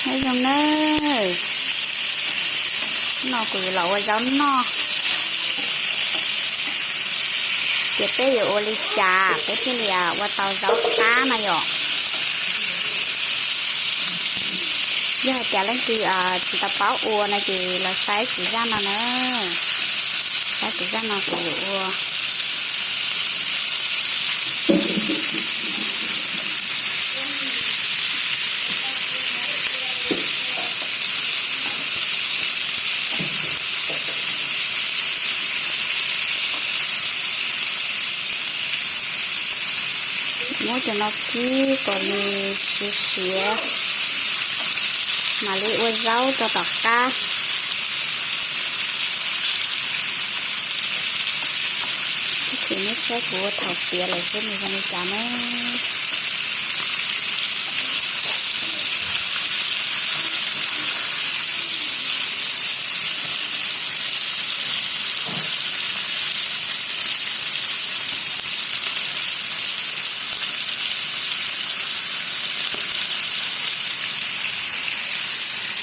Nyob zoo nawb, no kuv yuav los ua zaub noj, ces peb yuav ua li cas peb thiaj li ua tau zaub qab no yom. Yog hais tias leej twg tsis tau paub ua no ces los saib kuv zaj no na, saib kuv zaj no kuv yuav ua. Muab cov no kib kom nws siav siav, mam li ua zaub rau tom qab. Ib chim neb saib kuv ua thaum tiav lawm seb nws zoo li cas na.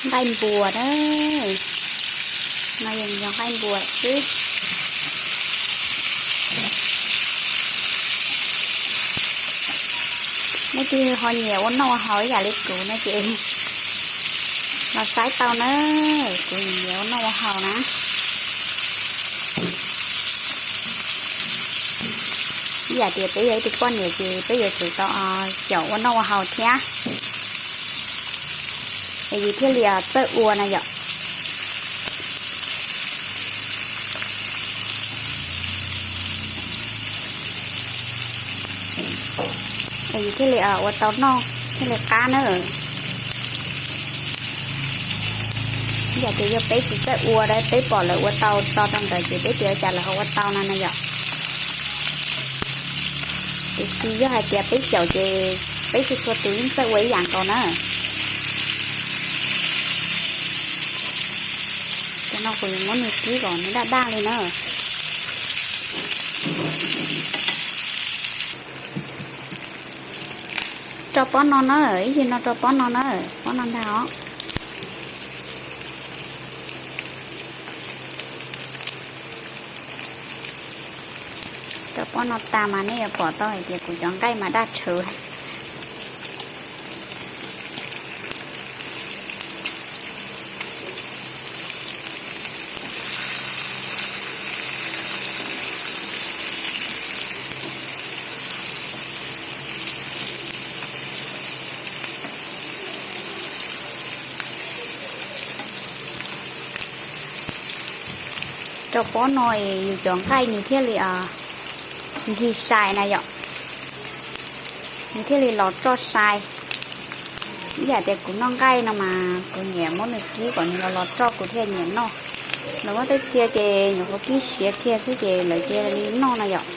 Nqaij npua na, no yog nqaij npua xwb. Leej twg ho nyiam ua noj ua haus ib yam li kuv no ces los saib tau na, kuv nyiam ua noj ua haus na. Ib yam tias peb yog ib tug poj niam ces peb yuav tsum tau caum ua noj ua haus thiab, es yus thiaj li txawj ua na yom. Es yus thiaj li ua tau noj thiaj li qab na. Ib yam tias yog peb tsis txawj ua, peb pom lawv ua tau tso rau ntawd ces peb tias ua cas lawv ho ua tau no na yom. Tiam sis yog hais tias peb caum ces peb txhua txhua tus yeej txawj ua ib yam nkaus na. Cov no kuv yuav muab nws kib kom nws daj daj li na. Rau pob no na, ib yam no rau pob no na, pob no ntag os. Rau pob no tas mas nej yuav pom tau hais tias kuv cov nqaij mas daj tshwv. Rau pob no es yus cov nqaij nws thiaj li nkig sai na yom, nws thiaj li los roj sai. Ib yam tias kuv noj nqaij no mas kuv nyiam muab nws kib kom nws los los roj kuv thiaj nyiam noj. Lawv muab tej txhia ces nyuam qhuav kib siav kiag xwb ces lawv cia li noj no yom.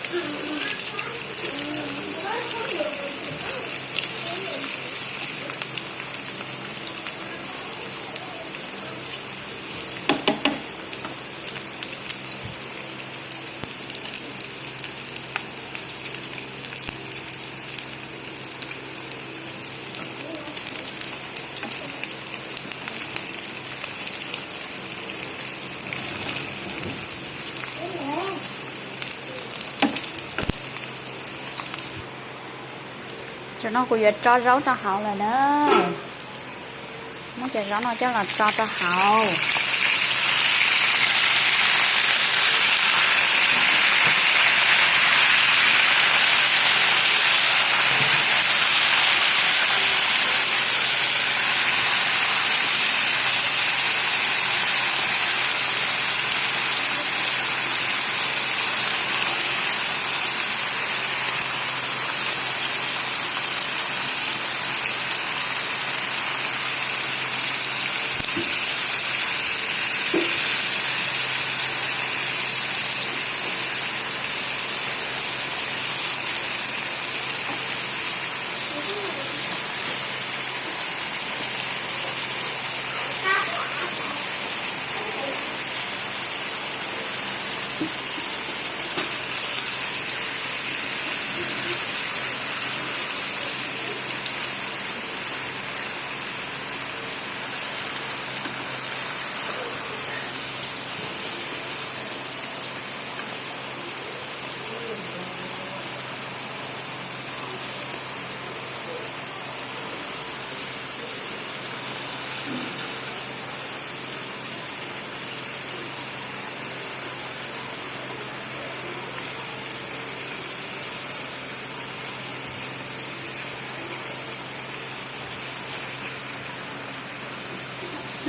Tam no kuv yuav tso zaub rau hauv lawm na. Muab cov zaub no coj los tso rau hauv.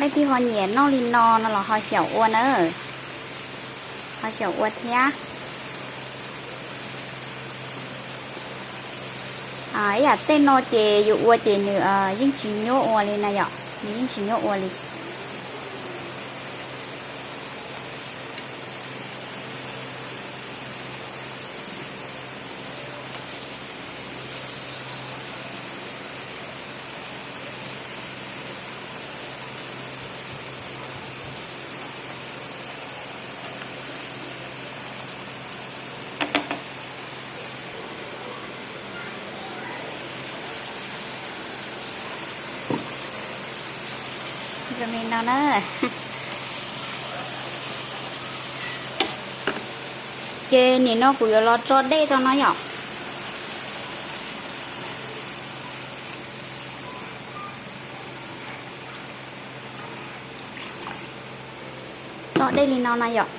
Leej twg ho nyiam noj li no no los ho xyaum ua na, ho xyaum ua thiab. Ib yam tej no ces yus ua ces nws yeej tsis nyuaj ua li na yom, nws yeej tsis nyuaj ua li. Zoo li no na. Ces nim no kuv yuav los tso dej rau no yom. Tso dej li no na yom.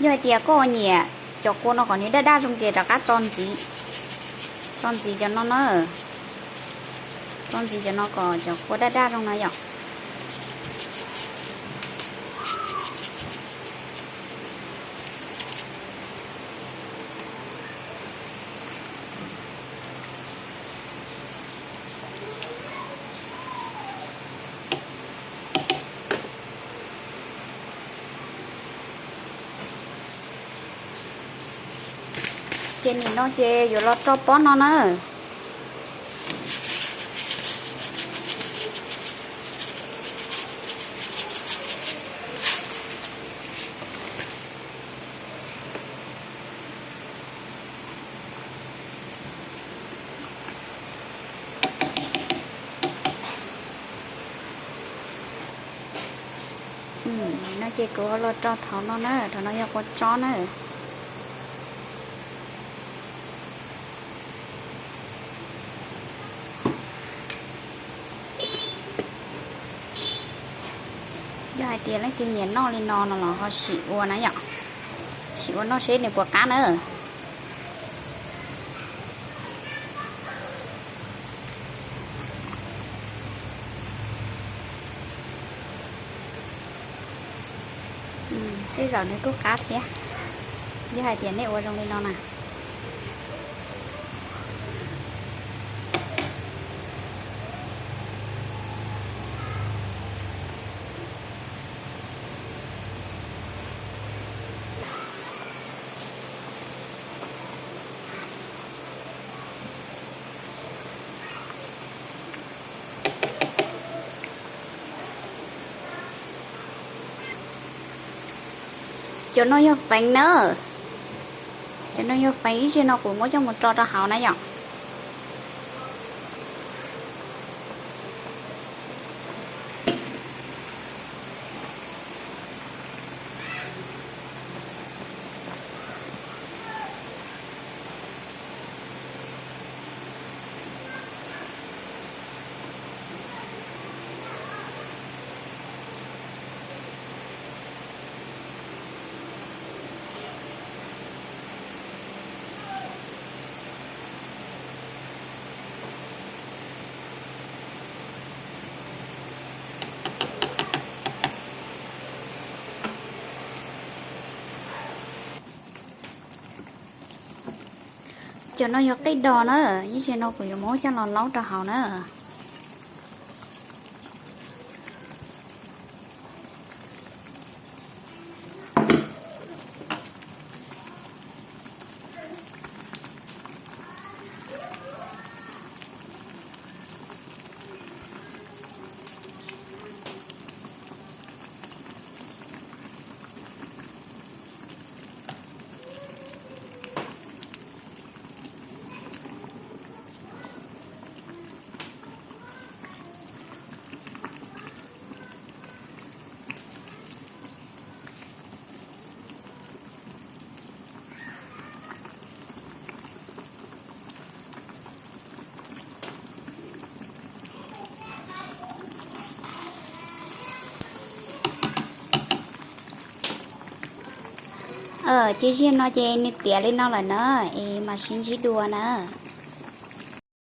Yog hais tias koj nyiam cov kua no kom nws daj daj zoo ces rov qab tso ntxiv, tso ntxiv cov no na. Tso ntxiv cov no kom cov kua daj daj zoo na yom. Ces nim no ces yuav los rau pob no na. No ces kuv los rau thaum no na, thaum no yog kua tsob na. Yog hais tias leej twg nyiam noj li no no los ho sim ua na yom, sim ua noj seb nws puas qab na. Tej zaum nws kuj qab thiab, yog hais tias nej ua zoo li no na. Cov no yog feev na, cov no yog feev, ib zaug no kuv muab coj mus tso rau hauv na yom. Cov no yog qij dos na, ib zaug no kuv yuav muab coj los laub rau hauv na. Ces ziag no ces nws tiav li no lawm na, es mam sib ntsib dua na.